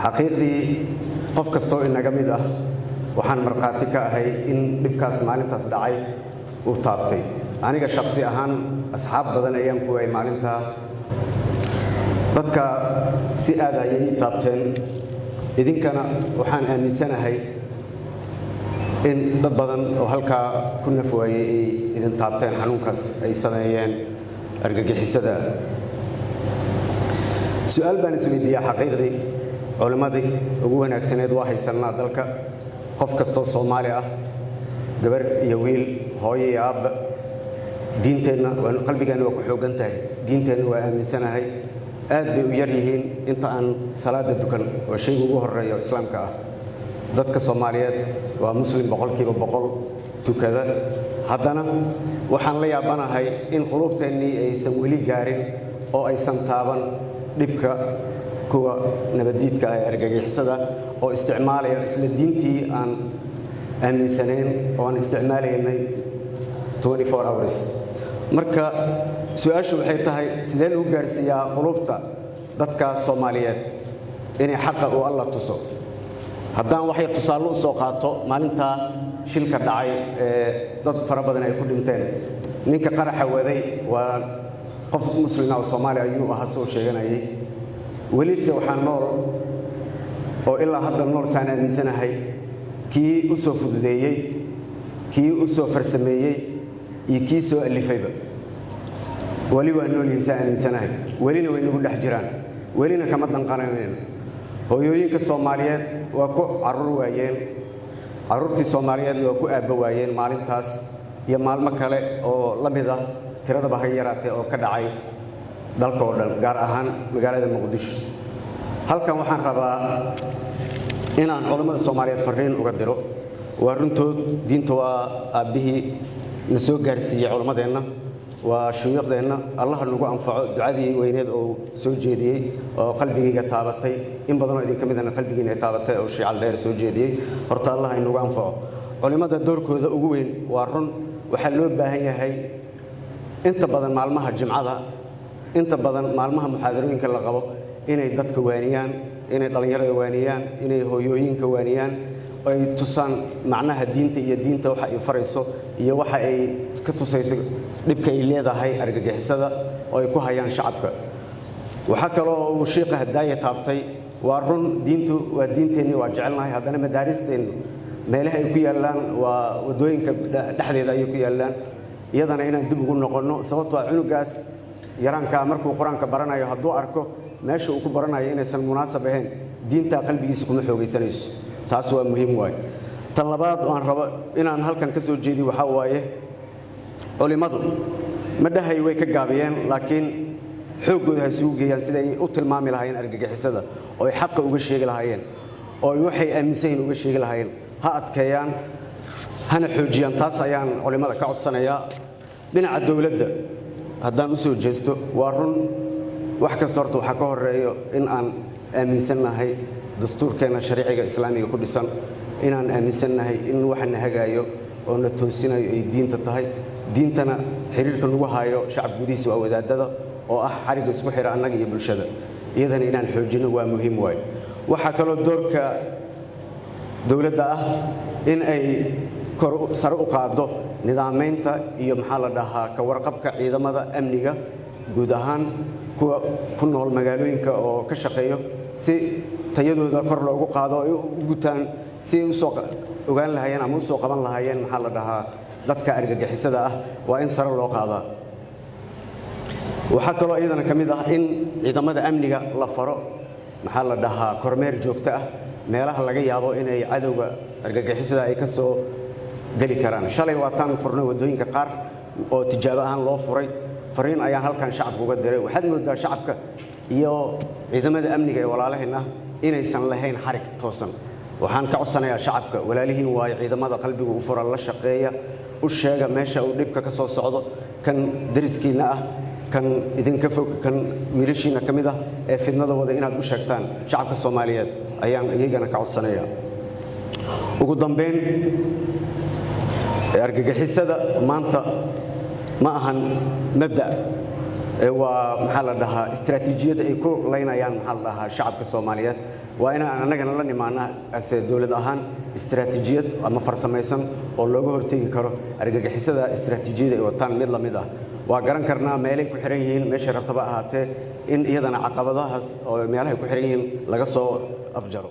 Xaqiiqdii, qof kastoo inaga mid ah waxaan markhaati ka ahay in dhibkaas maalintaas dhacay uu taabtay. Aniga shakhsi ahaan asxaab badan ayaan ku waayay maalintaa. Dadka si aad ayay ii taabteen. Idinkana waxaan aaminsanahay in dad badan oo halkaa ku naf waayey ay idin taabteen xanuunkaas ay sameeyeen argagixisada. Su-aal baan isweydiiyaa. Xaqiiqdii, culimmadii ugu wanaagsaneed waa haysannaa dalka. Qof kastoo Soomaali ah, gabar iyo wiil, hooyo iyo aabba, diinteenna qalbigeenna waa ku xooggan tahay, diinteenna waa aaminsanahay. Aad bay u yar yihiin inta aan salaada dukan, waa shayga ugu horreeya oo Islaamka ah. Dadka Soomaaliyeed waa Muslim 100% tukada. Haddana waxaan la yaabanahay in quluubteennii aysan weli gaarin oo aysan taaban dhibka kuwa nabaddiidka ah ee argagixisada oo isticmaalaya isla diintii aan aaminsanayn oo aan isticmaalaynay 24 hours. Marka su-aashu waxay tahay, sidee lagu gaarsiiyaa quluubta dadka Soomaaliyeed inay xaqa uu Alla tuso? Haddaan waxay tusaale u soo qaato, maalintaa shilka dhacay ee dad fara badan ay ku dhinteen, ninka qaraxa waday waa qof Muslima oo Soomaaliya ayuu ahaa, soo sheeganayay. Welise waxaa nool oo ilaa hadda nool, saan aaminsanahay, kii u soo fududeeyey, kii u soo farsameeyey iyo kii soo alifayba. Weli waa noolyihin, saan aaminsanahay. Welina way nagu dhex jiraan, welina kama danqanayno. Hooyooyinka Soomaaliyeed waa ku carruur waayeen, carruurtii Soomaaliyeedna waa ku aabba waayeen maalintaas iyo maalmo kale oo la mid ah, tiradaba ha yaraatee, oo ka dhacay dalka oo dhan, gaar ahaan magaalada Muqdisho. Halkan waxaan rabaa inaan culammada Soomaaliyeed farriin uga diro. Waa runtood, diinta waa aabbihii na soo gaarsiiyey. Culammadeenna waa shuyuuqdeenna, Allaha nagu anfaco. Ducadii weyneed oo soo jeediyey oo qalbigayga taabatay, in badanoo idinka midana qalbigiina ay taabatay, oo Shiical Dheer soo jeediyey, horta Allah inagu anfaco. Culimmada doorkooda ugu weyn waa run. Waxaa loo baahan yahay inta badan maalmaha Jimcada, inta badan maalmaha muxaadarooyinka la qabo, inay dadka waaniyaan, inay dhallinyarada waaniyaan, inay hooyooyinka waaniyaan, ay tusaan macnaha diinta iyo diinta waxa ay farayso iyo waxa ay ka tusayso dhibka ay leedahay argagixisada oo ay ku hayaan shacabka. Waxaa kaloo uu shiiqa Hadaaya taabtay, waa run, diintu waa diinteenni, waa jecelnahay. Haddana madaaristeennu meelaha ay ku yaallaan waa waddooyinka dhexdeeda ayay ku yaallaan. Iyadana inaan dib ugu noqonno, sababtoo ah cunugaas yaraankaa markuu Qur-aanka baranayo, hadduu arko meesha uu ku baranayo inaysan munaasab ahayn, diintaa qalbigiisa kuma xoogaysanayso. Taas waa muhiim waaye. Tan labaad oo aan rabo inaan halkan ka soo jeediyo waxaa waaye, culimmadu ma dhahay way ka gaabiyeen, laakiin xooggooda ha isugu geeyaan siday u tilmaami lahaayeen argagixisada oo ay xaqa uga sheegi lahaayeen oo ay waxay aaminsan yihiin uga sheegi lahaayeen. Ha adkeeyaan, hana xoojiyaan. Taas ayaan culimmada ka codsanayaa. Dhinaca dowladda haddaan u soo jeesto, waa run, wax kasta horta waxaa ka horeeyo in aan aaminsannahay dastuurkeenna shariiciga Islaamiga ku dhisan, inaan aaminsannahay in waxa na hagaayo oo na toosinayo ay diinta tahay. Diintana xiriirka nagu hayo shacab gudihiisa waa wadaadada oo ah xarigga isku xira annaga iyo bulshada. Iyadana inaan xoojinno waa muhiim waayo. Waxaa kaloo doorka dowladda ah in ay kor sare u qaaddo nidaamaynta iyo, maxaa la dhahaa, ka warqabka ciidamada amniga, guud ahaan kuwa ku nool magaalooyinka oo ka shaqeeyo, si tayadooda kor loogu qaado, ay u gutaan si ay usoo ogaan lahaayeen ama usoo qaban lahaayeen, maxaa la dhahaa, dadka argagixisada ah. Waa in sare loo qaadaa. Waxaa kaloo iyadana ka mid ah in ciidamada amniga la faro, maxaa la dhahaa, kormeer joogto ah meelaha laga yaabo inay cadowga argagixisada ay ka soo geli karaan. Shalay waataan furnay waddooyinka qaar oo tijaabo ahaan loo furay. Fariin ayaan halkan shacabka uga diray. Waxaad moodaa shacabka iyo ciidamada amniga ee walaalaheen ah inaysan lahayn xarig toosan. Waxaan ka codsanayaa shacabka, walaalihiin waayo ciidamada, qalbigu u fura, la shaqeeya, u sheega meesha uu dhibka ka soo socdo, kan dariskiinna ah, kan idinka fog, kan wiilashiinna ka mid ah ee fidnada wada, inaad u sheegtaan shacabka Soomaaliyeed ayaan iyagana ka codsanaya. Ugu dambayn, argagixisada maanta ma ahan mabda'. Waa, maxaa la dhahaa, istaraatiijiyad ay ku laynayaan, maxaa la dhahaa, shacabka Soomaaliyeed. Waa inaan annagana la nimaana ase dowlad ahaan istaraatiijiyad ama farsamaysan oo looga hortegi karo argagixisada. Istaraatiijiyada ay wataan mid la mid ah waa garan karnaa meelay ku xiran yihiin, meeshay rabtaba ahaatee, in iyadana caqabadahaas oo meelahay ku xiran yihiin laga soo afjaro.